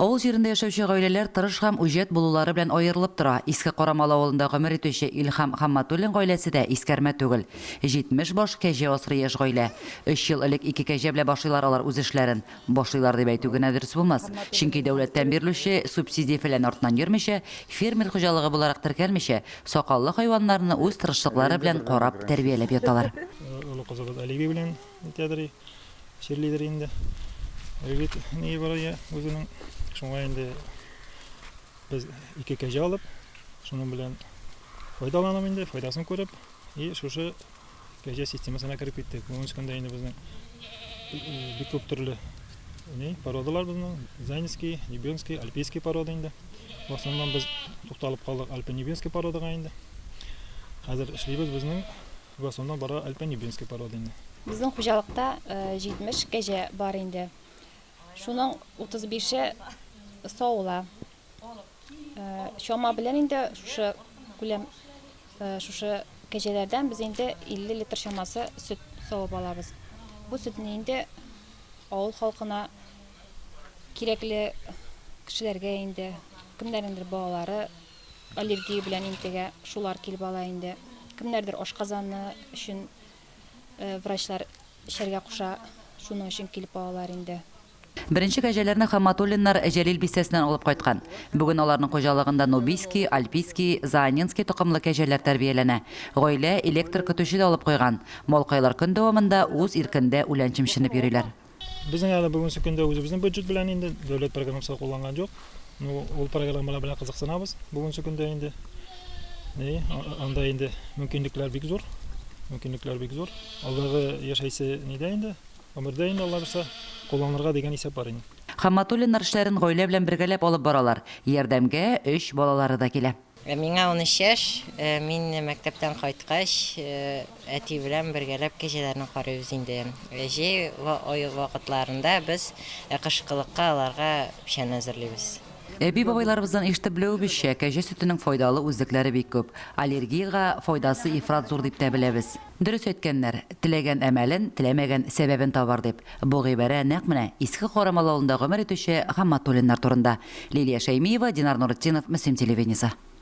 Авыл җирендә яшәүче гаиләләр тырыш һәм үҗәт булулары белән аерылып тора. Иске Карамалы авылында гомер итүче Илһам Хамматуллин гаиләсе дә искәрмә түгел. 70 баш кәҗә асрый яшь гаилә. Өч ел элек ике кәҗә белән башлыйлар алар үз эшләрен. Башлыйлар дип әйтү генә дөрес булмас. Чөнки дәүләттән бирелүче субсидия-фәлән артыннан йөрмичә, фермер хуҗалыгы буларак теркәлмичә, сакаллы хайваннарны үз тырышлыклары белән карап, тәрбияләп яталар. Олы кызыбыз Әлиби белән итәдер. Чирлидер инде. Бит ни бар я үзенең. Шуңа инде без ике кәҗә алып, шуның белән файдаланып инде, файдасын күреп, и шушы кәҗә системасына кереп киттек. Бүгенге көндә инде безнең бик күп төрле ни породалар безнең, Занинский, Небенский, Альпийский порода инде. В основном без тукталып калдык Альпо-Небенский породага инде. Хәзер эшлибез безнең В основном бара альпо-небенский порода инде. Безнең хуҗалыкта 70 кәҗә бар инде. Шуның 35-е савыла. Чама белән инде шушы күләм, шушы кәҗәләрдән без инде 50 литр чамасы сөт савып алабыз. Бу сөтне инде авыл халкына кирәкле кешеләргә инде, кемнәрнеңдер балалары Аллергия белән интегә, шулар килеп ала инде. Кемнәрдер ашказаны өчен врачлар эчәргә куша, шуның өчен килеп алалар инде. Беренче кәҗәләрне Хамматуллиннар Җәлил бистәсеннән алып кайткан. Бүген аларның хуҗалыгында нубийский, альпийский, зааненский токымлы кәҗәләр тәрбияләнә. Гаилә электр көтүче дә алып куйган. Малкайлар көн дәвамында үз иркендә үлән чемченеп йөриләр. Безнең әле бүгенге көндә үзебезнең бюджет белән инде дәүләт программасы кулланган юк. Ну, ул программалар белән кызыксынабыз бүгенге көндә инде. Ни, анда инде мөмкинлекләр бик зур. Мөмкинлекләр бик зур. Алдагы яшәйсе нидә инде? Гомердә инде Алла бирсә, кулланырга дигән исәп бар инде. Хамматуллиннар эшләрен гаилә белән бергәләп алып баралар. Ярдәмгә өч балалары да килә. Миңа 13 яшь, мин мәктәптән кайткач, әти белән бергәләп кәҗәләрне карыйбыз инде. Җәй вакытларында без кышкылыкка аларга печән әзерлибез. Әби-бабайларыбыздан ишетеп белүебезчә, кәҗә сөтенең файдалы үзлекләре бик күп. Аллергиягә файдасы ифрат зур дип тә беләбез. Дөрес әйткәннәр, теләгән әмәлен, теләмәгән сәбәбен табар дип. Бу гыйбарә нәкъ менә Иске Карамалы авылында гомер итүче Хамматуллиннар турында. Лилия Шәймиева, Динар Нуретдинов, Мөслим телевидениесе.